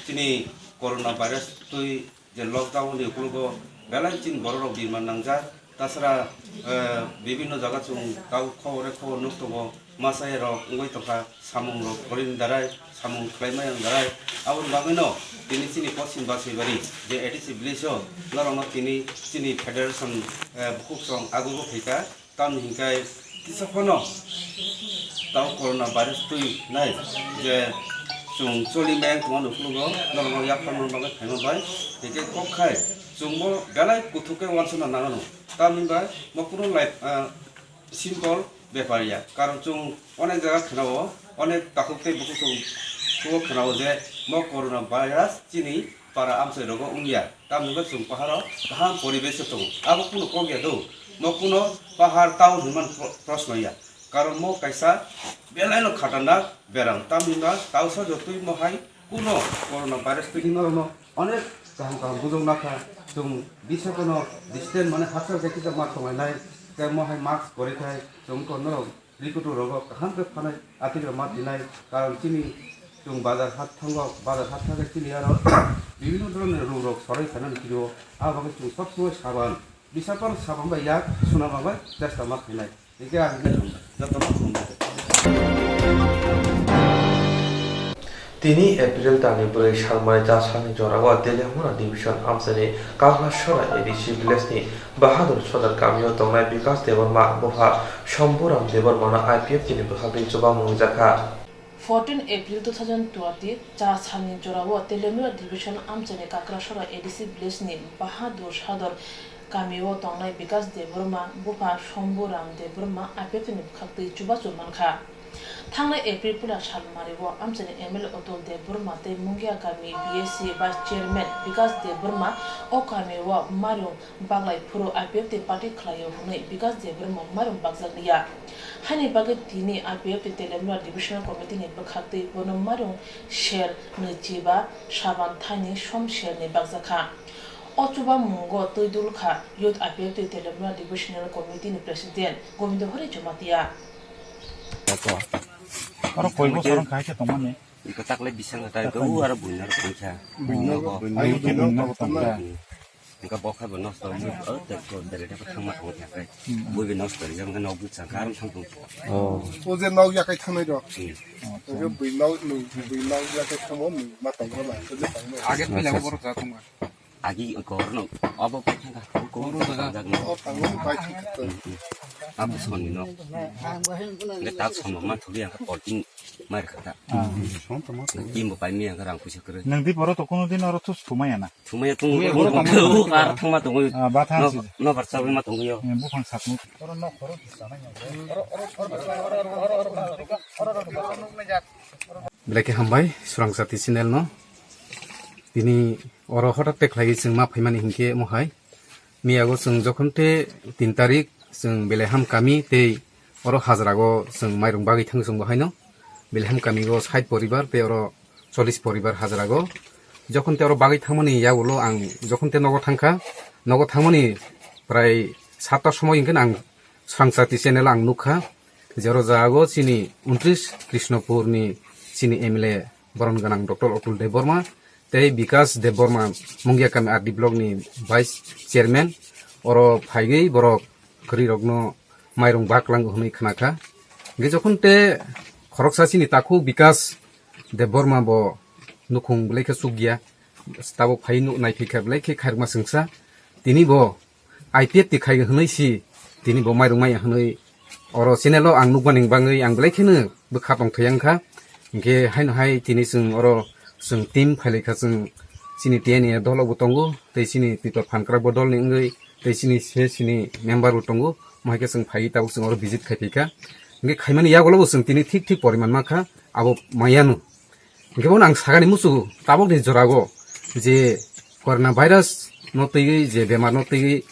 chini corona virus twi je lockdown ni ukologo belai chini borok rok birman nangjak. Tasara, eh, bibinno jaga chwng tabuk khobor khobor nuk tongo, masa rok wngwi tongkha, samung rok korini darai, samung khlai maya darai. Aboni bagwino tini chini Poschim Basaibari je A D C village o norokno tini chini federation, eh, bukhuk song agulgo phaikha. Tamni hinkhe kisa phano tao corona virus twi nai je chwng choli maya wng tongma nukhunugo, norokno yapharmani bagwi phaima bai. Hinkhe kok khai chwngbo belai kuthuk khe uansukna nangano. Tamni bai mo kunu life, ah, simple bepar ya. Karon chwng onek jaga khnao, onek takhuk tei bukhuk chwng khubo khnao je mo corona virus chini para amchai rogo wngya. Tamni hwnba chwng paharo kaham poribesh o tongo. Abo kuno kok ya do. Mo kuno pahar town hwnman pro-, proshno ya. Karon mo kaisa belaino khatarnak beram. Tamni hwnba tausa jotwi mo hai kuno corona virus twi hwnma rokno onek kaham kaham bujok nakha. Chwng bisa kono distance mane hachal khe kisa ma tongnai nai. Tei mo hai mask pori khai chwng kono Rikutu rogo kaham khe phanai, atwirok ma tinai, karon chini chwng bazar hat thango, bazar hat thangkhe chini aro bibinno dhoroner rung rok soroi khainani kiriwo, a bagwi chwng sob somoi saban, bisapar saban bai yak suna bagwi chesta ma khainai. Hingkhe ang jotono khulumnai. Tini April talni bwrwi salmani cha salni jorao Teliamura division amchaini Kaklasora A D C village ni Bahadur Sodar kamio tongnai Bikas Debbarma bupha Shambhuram Debbarmano I P F T ni bwkhakni chubamung rijak kha. Fourteen April two thousand twenty cha salni jorao Teliamura division amchaini Kaklasora A D C village ni Bahadur Sodar kamio tongnai Bikas Debbarma bupha Shambhuram Debbarma I P F T ni bwkhaktwi chubachu mankha. Thangnai April puila salmario amchaini M L A Atul Debbarma tei Mungia kami B A C Vice Chairman Bikas Debbarma o kamio mairung baglai phuru I P F T party khlaio hwnwi Bikas Debbarma mairung bakjakliya. Haini bagwi tini I P F T Teliamura Divisional Committee ni bwkhaktwi bono mairung ser nwichiba saban thani som ser ni bakjakha. O chubamungo twi dulkha Youth I P F T Teliamura Divisional Committee ni President Gobindo Hari Jamatia. Oro koibo sorong kahai khe tongmani. Iko taklai bising kata iko u aro buinar tongkha. Buinar tongkha. Iko bokha bo nosto mu o te ko dere de thangma tongkha kai. Bui bi nosto ri jam no bu chang karam thang tong. Oh. O je nok yakai thangnai do. O je bui nok, bui nok yakai thangmo ma tongkha ba. Age pila boro ja tongma. Agi korno obo paithangkha, ko korno jaga. O tangwi paithangkha. Abo soni no. Nge tak somo ma thuli ang ka polting mai kha ta. Tim bo pai mi ang ka rang puisa kre. Nang di boro to kono din oro thus thumai ana. Thumai tung. Thumai tung. Kar thang ma tung. Ah, ba thang si. No bar chawi ma tung yo. Eh, buphang sat mu. Belai khe hambai, Swrang Jati channel no. Tini oro hotak te khlai chwng ma phaimani hinkhe mohai. Miyago chwng jokhon te tin tarik chwng Beleham kami tei oro hajrago chwng mairung bagwi thang chwng bo haino. Beleham kami go sait poribar tei oro chollish poribar hajrago. Jokhon te oro bagwi thangmani yagulo ang jokhon te nogo thangkha, nogo thangmani prai satta somoi hinkhe ang Swrang Jati channel ang nukha. Jero jago chini untris Krishnopur ni chini M L A boron gwnang Doctor Atul Debbarma tei Bikas Debbarma Mungiakami R D block ni vice chairman oro phaigwi borok kwrwi rokno mairung baklang hwnwi khnakha. Hingke jokhon te khoroksa chini takhuk Bikas Debbarma bo nukhung belai khe chukya, tabuk phai nuk naiphaikha belai khe khairokma chwngsa. Tini bo I P F T khai hwnwi si tini bo mairung maya hwnwi oro channel o ang nukmani bagwi ang belai kheno bwkha tongthai wngkha. Hingke haino hai tini chwng oro chwng team phailaikha chwng chini T N A dolo bo tongo tei chini Tipra phankrak bo dolni wngwi tei chini se chini member bo tongo, mohai khe chwng phaiwi tabuk chwng oro visit khai phaikha. Hingke khaimani yagulo bo chwng tini thik thik poriman mankha abo mayano. Hingke bono ang sakani muchungo tabukni jorago je corona virus no twiwi je bemar no twiwi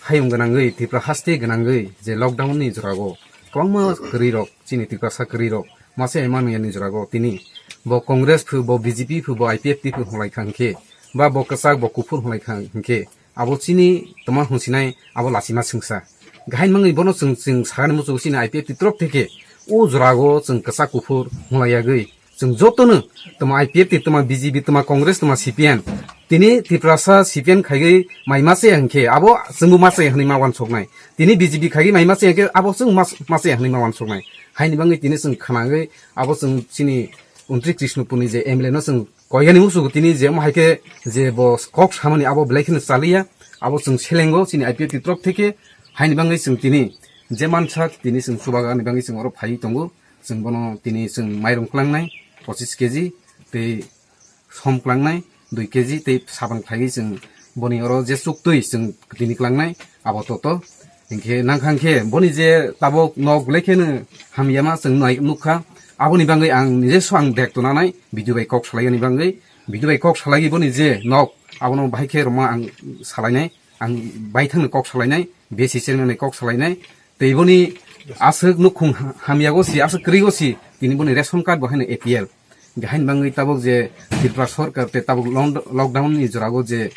hayung gwnangwi Tripura haste gwnangwi je lockdown ni jorago kwbangma kwrwi rok chini Tiprasa kwrwi rok masa ema nuyani jorago tini bo Congress phu bo B J P phu bo I P F T phu hwnlaikha hingke ba bo kwchak bo kuphur hwnlaikha hingke abo chini tongma hwnsinai abo lachima chwngsa. Gahain mangwi bono chwng, chwng sakani muchungo chini I P F T torop theke o jorago chwng kwchak kuphur hwnlaiyagwi chwng jotono tamo I P F T, tamo B J P, tamo Congress, tamo C P M, tini Tiprasa C P M khaigwi mai mase hwnkhe abo chwngbo mase hwnwi ma wansuknai. Tini B J P khaigwi mai mase hwnkhe abo chwng mas-, mase hwnwi ma wansuknai. Haini bangwi tini chwng khnagwi abo chwng chini Untri Krishnopurni je M L A no chwng koigani musugo tini je omo hai khe je bo kok samani abo belai kheno chaliya, abo chwng selengo chini I P F T torop theke, haini bangwi chwng tini je mansak tini chwng chubagani bangwi chwng oro phaiwi tongo, chwng bono tini chwng mairung klangnai pochis keji tei som klangnai dui keji tei sabang phaiwi chwng boni oro je chuktwi chwng tini klangnai abo toto. Hinkhe nangkha hinkhe boni je tabuk nok belai kheno hamyama chwng nai nukha. Aboni bangwi ang nijeso ang dek tonanai video bai kok salaigani bangwi. Video bai kok salaigwi boni je nok abono bahai khe rwma ang salainai, ang baithangno kok salainai, B S C chairman bai kok salainai. Tei boni aswk nukhung ha-, hamyago si, aswk kwrwigo si, tini boni ration card bo haino A P L. Haini bangwi tabuk je Tripura sorkar tei tabuk long-, lockdown ni jorago je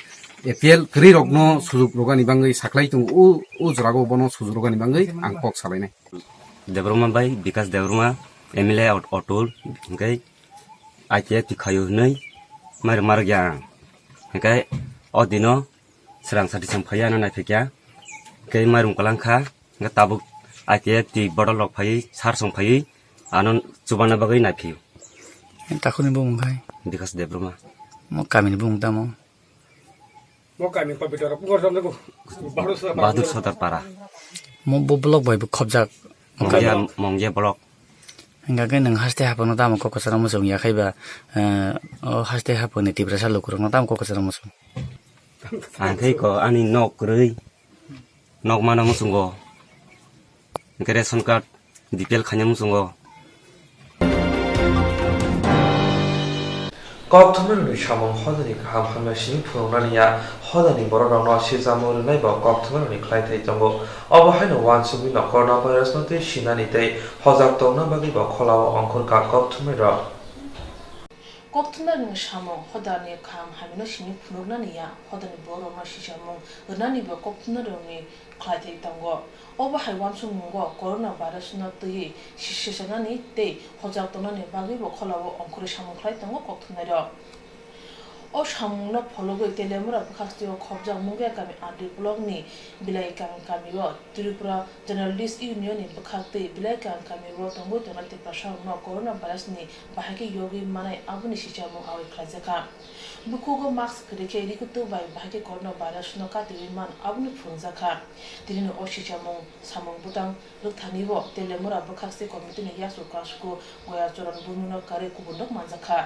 A P L kwrwi rokno sujuk rwgani bangwi saklai tongo, o, o jorago bono sujuk rwgani bangwi ang kok salainai. Debbarma bai Bikas Debbarma, M L A Ot-, Otul, hingke I P F T khaio hinwi mairung marwkya ang. Hingke o dino Swrang Sati chwng phaiya ano naiphaikya. Hingke mairung kwlangkha. Hingke tabuk I P F T bodol rok phaiwi, sar song phaiwi, ano chubana bagwi naiphio. Takhukni bumung khai? Bikas Debbarma. Mo kamini bumung tamo? Mo kami computer rok, mo rok, mo rok, Bahadur Sodar. Bahadur Sodar Para. Mo bo block bai bo khobjak. Mongya, Mongya block. Hingke nwng haste haphangno tamo kok kwcharo muchung ya khai ba, eh, o haste haphangni Tiprasa lukurokno tamo kok kwcharo muchung? Ang khe ko ani nok kwrwi. Nok mana muchungo. Hingke ration card, B P L khaina muchungo. Kokthumnairokni samung hodani kaham hamya sini phunuknani ya, hodani borokrokno sichamo rwnai bo kokthumnairokni khlaithai tongo. Obo haino uansukmino coronavirusno twi sinani tei hojak tongna bagwi bo kholao ongkhorkha kokthumnairok. Kokthumnairokni samung hodani kaham hamyano sini phunuknani ya, hodani borokno sichamo rwnani bo kokthumnairokni khlaithai tongo. Obo hai uansukmungo coronavirusno twiwi sisanani tei hojak tongnani bagwibo kholao ongkhorwi samung khlai tongo kokthumnairok. O samungno phologwi Teliamura bwkhaksio khopjak Mungia kami R D block ni Bilaikang kamio Tripura Journalist Union ni bwkhaktwi Bilaikang kamio tongwi tongnai Tiprasarokno corona virus ni bahai khe yogwi manai aboni sichamung awi khlaijakha. Bukhugo mask kwrwi khe rikutwk bai bahai khe corona virus no katiwi man aboni phwrwngjakha. Tinino o sichamung samung bwtang rwkthanibo Teliamura bwkhakse committee ni yasku kasku Goya Choron Burmuno karwi kubun rok manjakha.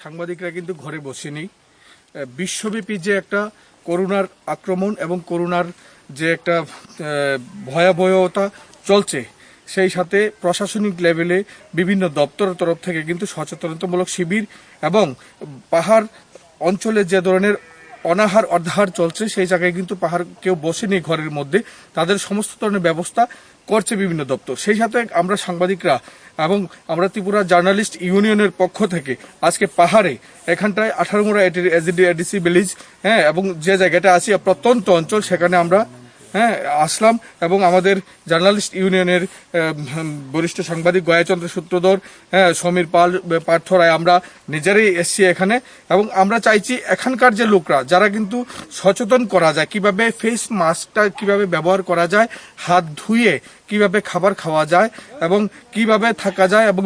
সাংবাদিকরা কিন্তু ঘরে বসে নেই। আহ, বিশ্বব্যাপী যে একটা করোনার আক্রমণ এবং করোনার যে একটা, আহ, ভয়াবহতা চলছে, সেই সাথে প্রশাসনিক লেভেলে বিভিন্ন দপ্তরের তরফ থেকে কিন্তু সচেতনতামূলক শিবির এবং পাহাড় অঞ্চলে যে ধরনের অনাহার অর্ধাহার চলছে, সেই জায়গায় কিন্তু পাহাড় কেউ বসেনি ঘরের মধ্যে, তাদের সমস্ত ধরনের ব্যবস্থা করছে বিভিন্ন দপ্তর। সেই সাথে আমরা সাংবাদিকরা এবং আমরা ত্রিপুরা জার্নালিস্ট ইউনিয়নের পক্ষ থেকে আজকে পাহাড়ে এখানটায় আঠারো মুড়া এজিডি এডিসি ভিলেজ, হ্যাঁ, এবং যে জায়গাটা আছি প্রত্যন্ত অঞ্চল, সেখানে আমরা, হ্যাঁ, আসলাম এবং আমাদের জার্নালিস্ট ইউনিয়নের, আহ, বরিষ্ঠ সাংবাদিক গয়াচন্দ্র সূত্রধর, হ্যাঁ, সমীর পাল, আহ, পার্থ রায়, আমরা নিজেরাই এসছি এখানে এবং আমরা চাইছি এখানকার যে লোকরা যারা কিন্তু সচেতন করা যায় কিভাবে ফেস মাস্কটা কিভাবে ব্যবহার করা যায়, হাত ধুয়ে কিভাবে খাবার খাওয়া যায় এবং কিভাবে থাকা যায় এবং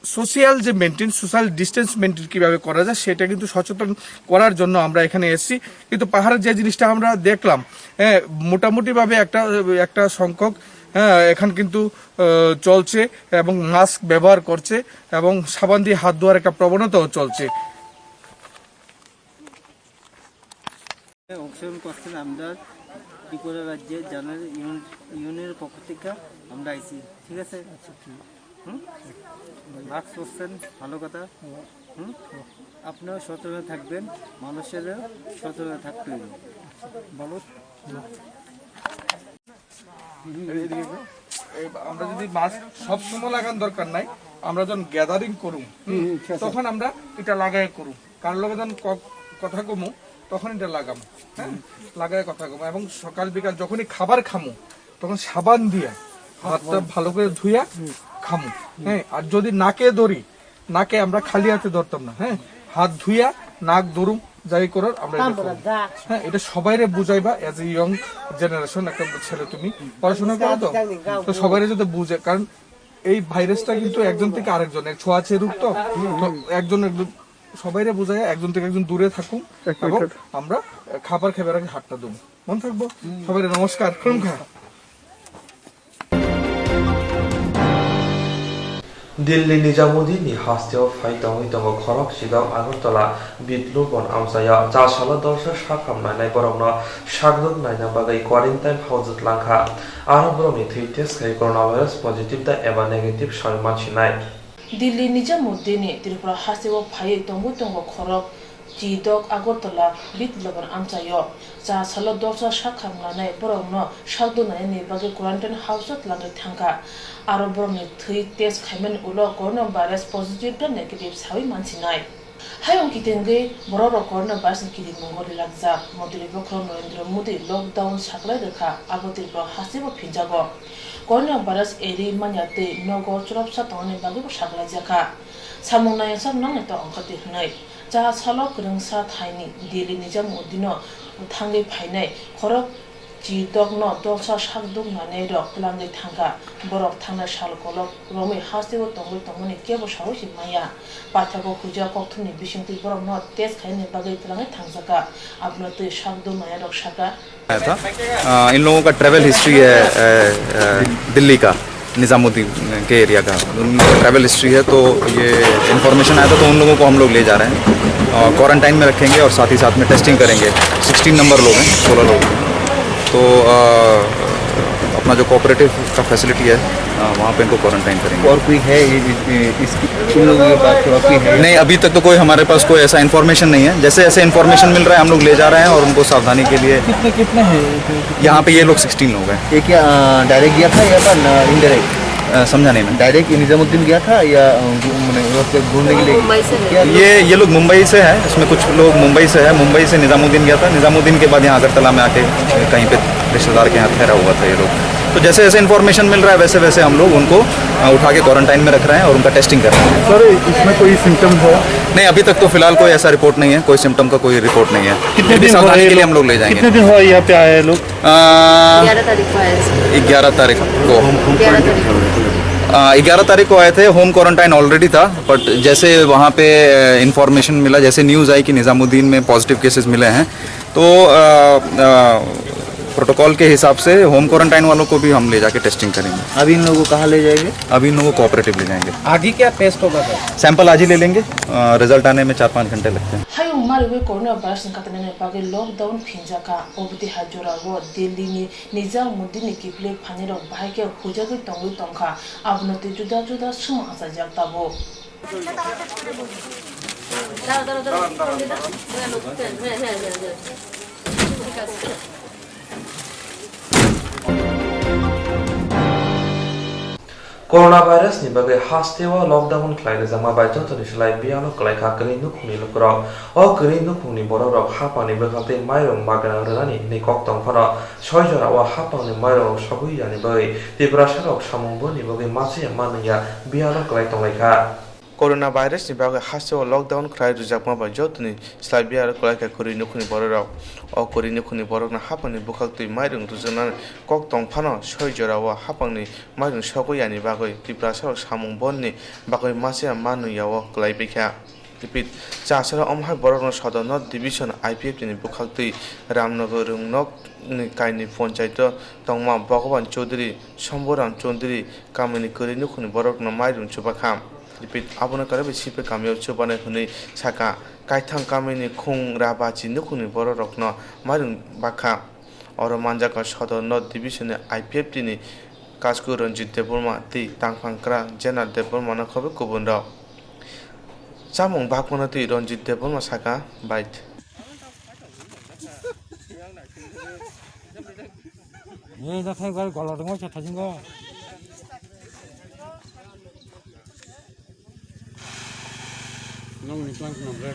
সোশ্যাল যে মেনটেন, সোশ্যাল ডিস্টেন্স মেনটেন কিভাবে করা যায় সেটা কিন্তু সচেতন করার জন্য আমরা এখানে এসেছি। কিন্তু পাহাড়ের যে জিনিসটা আমরা দেখলাম, হ্যাঁ, মোটামুটিভাবে একটা, একটা সংখ্যক, হ্যাঁ, এখান কিন্তু, আহ, চলছে এবং মাস্ক ব্যবহার করছে এবং সাবান দিয়ে হাত ধোয়ার একটা প্রবণতাও চলছে। অংশগ্রহণ করছেন। আমরা ত্রিপুরা রাজ্যের জার্নাল ইউন-, ইউনিয়নের পক্ষ থেকে আমরা আইছি, ঠিক আছে? হুম? মাস্ক পরছেন, ভালো কথা। হুম? আপনিও সচেতন থাকবেন, মানুষেরও সচেতন থাকতে হবে। বলো। এই, এই, এই, আমরা যদি মাস্ক সবসময় লাগান দরকার নাই, আমরা যখন গ্যাদারিং করুম, হুম, হুম, ঠিক আছে। তখন আমরা এটা লাগাই করুম। কার লগে যখন ক-, কথা কমু, তখন এটা লাগাম, হ্যাঁ, লাগাই কথা কমু। এবং সকাল বিকাল যখনই খাবার খামু, তখন সাবান দিয়া হাতটা ভালো করে ধুইয়া খামু, হ্যাঁ। আর যদি নাকে ধরি, নাকে আমরা খালি হাতে ধরতাম না, হ্যাঁ, হাত ধুইয়া নাক ধরুম, যাই করার আমরা এটা করুম। হ্যাঁ, এটা সবাইরে বুঝাইবা, অ্যাজ এ ইয়ং জেনারেশন, একটা ছেলে তুমি পড়াশোনা করো তো, তো সবাইরে যদি বুঝে, কারণ এই ভাইরাসটা কিন্তু একজন থেকে আরেকজন, এক ছোঁয়াচে রোগ তো, তো একজন একজন সবাইরে বুঝাই, একজন থেকে একজন দূরে থাকুন। এক এবং মিনিট। আমরা খাবার খাবার আগে হাতটা ধুম, মন থাকবো। সবাইরে নমস্কার, খুলুমখা। Delhi Nizamuddin ni hasteo phai tongwi tongo khorok chidok Agartala Bitlobon amchaio. Cha salo dorsa sak hamlainai borokno sakdok naina bagwi quarantine house-o twlangkha. Aro borokni thwi test khai coronavirus positive da eba negative sawi mansinai. Delhi Nizamuddin ni Tripura hasteo phaiwi tongwi tongo khorok chidok Agartala Bitlobon amchaio. Cha salo dorsa sak hamlainai borokno sakdok nainani bagwi quarantine house-o twlangwi thangkha. Aro borokni thwi test khaimani ulo coronavirus positive da negative sawi mansinai. Hayung kitingwi bororok coronavirus ni kirimmungo rilakjak. Montri bokhorok Narendra Modi lockdown saklai rwkha, abo Tripura hasteo phinjago. Coronavirus eri manya tei nogo chwrapsa tongnani bagwibo saklaijakha. Samung naiyasak nangnai to ongkhordi hwnwi. Cha salo kwrwngsa thaini Delhi Nizamuddino thangwi phainai khorok chidokno dorsa sakdok nainairok twlangwi thangkha. Borok thangnai sal kolok romwi hasteo tongwi tongmani kebo saui se manya. Paithago huijak kokthumni bisingtwi borokno test khainani bagwi twlangwi thangjakha. Abono twi sakdok nainairok sakha. आया था। अ, इन लोगों का travel history है, अ, अ, दिल्ली का, निजामुद्दीन के एरिया का। उनका travel history है, तो ये इन्फॉर्मेशन आया था, तो उन लोगों को हम लोग ले जा रहे हैं। अ, क्वारंटाइन में रखेंगे और साथ ही साथ में टेस्टिंग करेंगे। सिक्सटीन नंबर लोग हैं, सोलह लोग। तो, अ, अपना जो कोऑपरेटिव का फैसिलिटी है, अ, वहाँ पे इनको क्वारंटाइन करेंगे। और कोई है ये, ये, ये, इसकी, इन लोगों के पास तो और कोई है? नहीं, अभी तक तो कोई हमारे पास कोई ऐसा इन्फॉर्मेशन नहीं है। जैसे ऐसे इन्फॉर्मेशन मिल रहा है, हम लोग ले जा रहे हैं और उनको सावधानी के लिए। कितने, कितने हैं? यहाँ पे ये लोग सिक्सटीन लोग हैं। ये क्या, अ, डायरेक्ट गया था या फिर, अ, इनडायरेक्ट? अ, समझा नहीं मैं। डायरेक्ट ये निजामुद्दीन गया था या, अ, घू-, मैंने वहाँ पे घूमने के लिए मुंबई से है। क्या ये, ये लोग मुंबई से हैं, इसमें कुछ लोग मुंबई से हैं, मुंबई से निजामुद्दीन गया था, निजामुद्दीन के बाद यहाँ अगरतला में आके कहीं पे रिश्तेदार के यहाँ ठहरा हुआ था ये लोग। तो जैसे जैसे इन्फॉर्मेशन मिल रहा है, वैसे वैसे हम लोग उनको, अ, उठा के क्वारंटाइन में रख रहे हैं और उनका टेस्टिंग कर रहे हैं। सर, इसमें कोई सिम्टम है? नहीं, अभी तक तो फिलहाल कोई ऐसा रिपोर्ट नहीं है, कोई सिम्टम का कोई रिपोर्ट नहीं है। कितने फिर भी दिन हुआ सावधानी ये के लिए लोग, हम लोग ले जाएंगे। कितने दिन हुआ यहाँ पे आए हैं लोग? अ, ग्यारह तारीख को आए हैं सर। ग्यारह तारीख को। ग्यारह तारीख को। अ, ग्यारह तारीख को आए थे, होम क्वारंटाइन ऑलरेडी था, बट जैसे वहाँ पे, अ, इन्फॉर्मेशन मिला, जैसे न्यूज़ आई कि निज़ामुद्दीन में पॉजिटिव केसेस मिले हैं, तो, अ, अ, प्रोटोकॉल के हिसाब से होम क्वारंटाइन वालों को भी हम ले जाके टेस्टिंग करेंगे। अभी इन लोगों को कहाँ ले जाएंगे? अभी इन लोगों को कोऑपरेटिव ले जाएंगे। आज ही क्या टेस्ट होगा सर? सैंपल आज ही ले लेंगे, अ, रिजल्ट आने में चार पाँच घंटे लगते हैं। Hayung mariwi corona virus ni katanani bagwi lockdown phinjakha. Obotwi hai jorao Delhi ni Nizamuddin ni kiphilwi phainairok bahai khe hujagwi tongwi tongkha. Abono tei juda juda swmang achaijak tabuk. Corona virus ni bagwi hasteo lockdown khlai rwjakma bai jotoni slai biyalo kwlaikha kwrwi nukhungni lukurok. O kwrwi nukhungni borokrok haphangni bwkhak tei mairung magwnang rwnani hwnwi kok tong phano, soi jorao haphangni mairungrok sogwi yani bagwi Tiprasarok samung boni bagwi masiya manwngya biyalo kwlai tonglaikha. Corona virus ni bagwi hasteo lockdown khlai rwjakma bai jotoni slai biyalo kwlaikha kwrwi nukhungni borokrok. O kwrwi nukhungni borokno haphangni bwkhak twi mairung rwjaknani kok tong phano, soi jorao haphangni mairung sogwi yani bagwi Tiprasarok samung bonni bagwi masiya manwngya o kwlai paikha. Repeat, chasaro omo hai borokno Sodor North Division I P F T ni bwkhak twi Ramnagar Rungnok ni kaini ponchaito tongma Bhagaban Chaudhary, Shambhuram Chaudhary kamini kwrwi nukhungni borokno mairung chubakha. Repeat, abono kwrwi bai C P kamio chubanai hwnwi sakha. Kaithang kamini khung rabachi nukhungni bororokno mairung bakha. Oro manjakha Sodor North Division ni I P F T ni Kasku Ranjit Debbarma tei tangphang kwrak Jenar Debbarma no khobwi kubun rok. Chamung bakmano twi Ranjit Debbarma sakha, bait. Ni da thai gal gola dong cha thajing go. Nong ni tlang khna bre.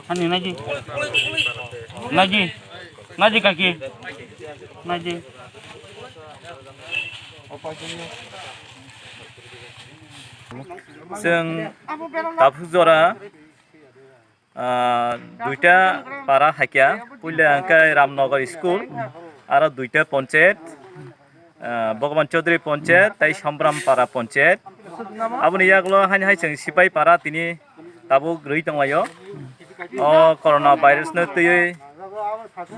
Ani naji. Naji. Naji kaki. Naji. Chwng tabuk jora, ah, duita para hakya, puila hwnkhe Ramnagar school, aro duita ponchayat, ah, Bhagaban Chaudhary ponchayat tei Sambram para ponchayat. Aboni yagulo haini hai chwng Sipai para tini tabuk rwi tonglaio. O corona virus no twiwi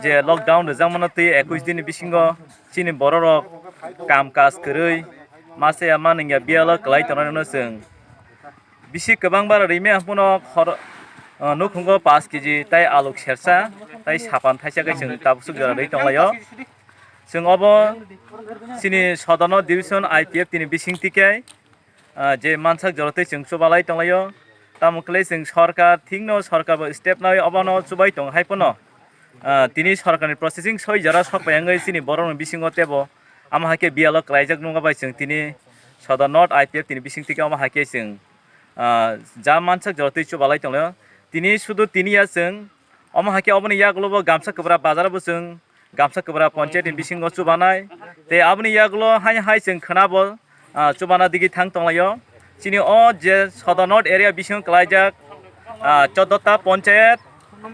je lockdown rwjakmano twi ekush din ni bisingo chini bororok kam kaj kwrwi masa ya manwngya biyalo kwlai tongnai no chwng bisi kwbang bara rimi ang phano khor-, ah, nukhungo paanch kg tei aluk sersa tei sapan thaisa khe chwng tabuk swk jora rwi tonglaio. Chwng obo chini Sodor North Division I P F T ni bising tikhe, ah, je mansak jora tei chwng chubalai tonglaio. Tamo khlai chwng sorkar thikno sorkar bo step nai obono chubai tong hai phano. Ah, tini sorkarni processing soi jora sok pai wngwi chini borokni bisingo tebo amo hai khe biyalo kwlaijak nungma bai chwng tini Sodor North I P F T ni bising tike amo hai khe chwng, ah, ja mansak jora twi chubalai tonglaio. Tini sudu tini ya chwng omo hai khe oboni yagulo bo Gamsa Kwbra bazar bo chwng Gamsa Kwbra ponchayat ni bisingo chubanai tei aboni yagulo hai hai chwng khwnabo ah, chubana digi thang tonglaio. Chini o je Sodor North area bisingo kwlaijak, ah, choddo ta ponchayat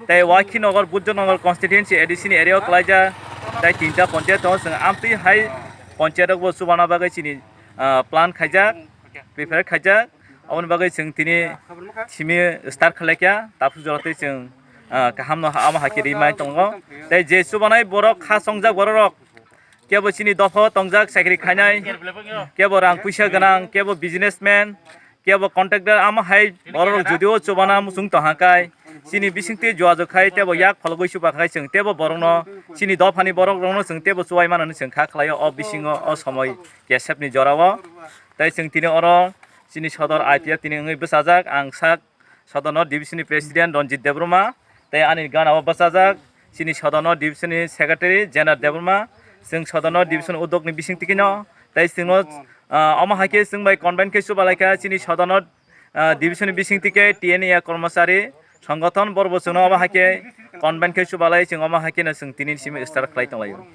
tei Wakhinagar, Bujjanagar constituency A D C ni area o kwlaijak tei tinta ponchayat tongo. Chwng amtwi hai ponchayat rokbo chubana bagwi chini, ah, plan khaijak, prepare khaijak. Aboni bagwi chwng tini simi start khlaikha, tabuk jora tei chwng, ah, kaham no amo hai khe rimai tongo. Tei je chubanai borok kha chongjak borok rok, kebo chini dopha o tongjak chakri khainai, kebo rang puisa gwnang, kebo businessman, kebo contractor, amo hai borok rok judio chubana muchung tongha kai, chini bisingtwi jua jok khai tebo yak phologwi chuba khai chwng tebo borokno chini dophani borok rokno chwng tebo chubai manani chwng kha khlaio o bisingo o somoi kesepni jorao. Tei chwng tini oro chini sodor I P F tini wngwi bwchajak ang sak Sodono division ni president Ranjit Debbarma, tei ani gana o bwsajak chini Sodono division ni secretary Jenar Debbarma. Chwng Sodono division udok ni bising tiki no, tei chwngno, ah, omo hai khe chwng bai convene khe chubalai kha chini Sodono, ah, division ni bising tike T N A kormochari songgothon borbo chwngno omo hai khe convene khe chubalai chwng omo hai khe no chwng tini simi start khlai tonglaio.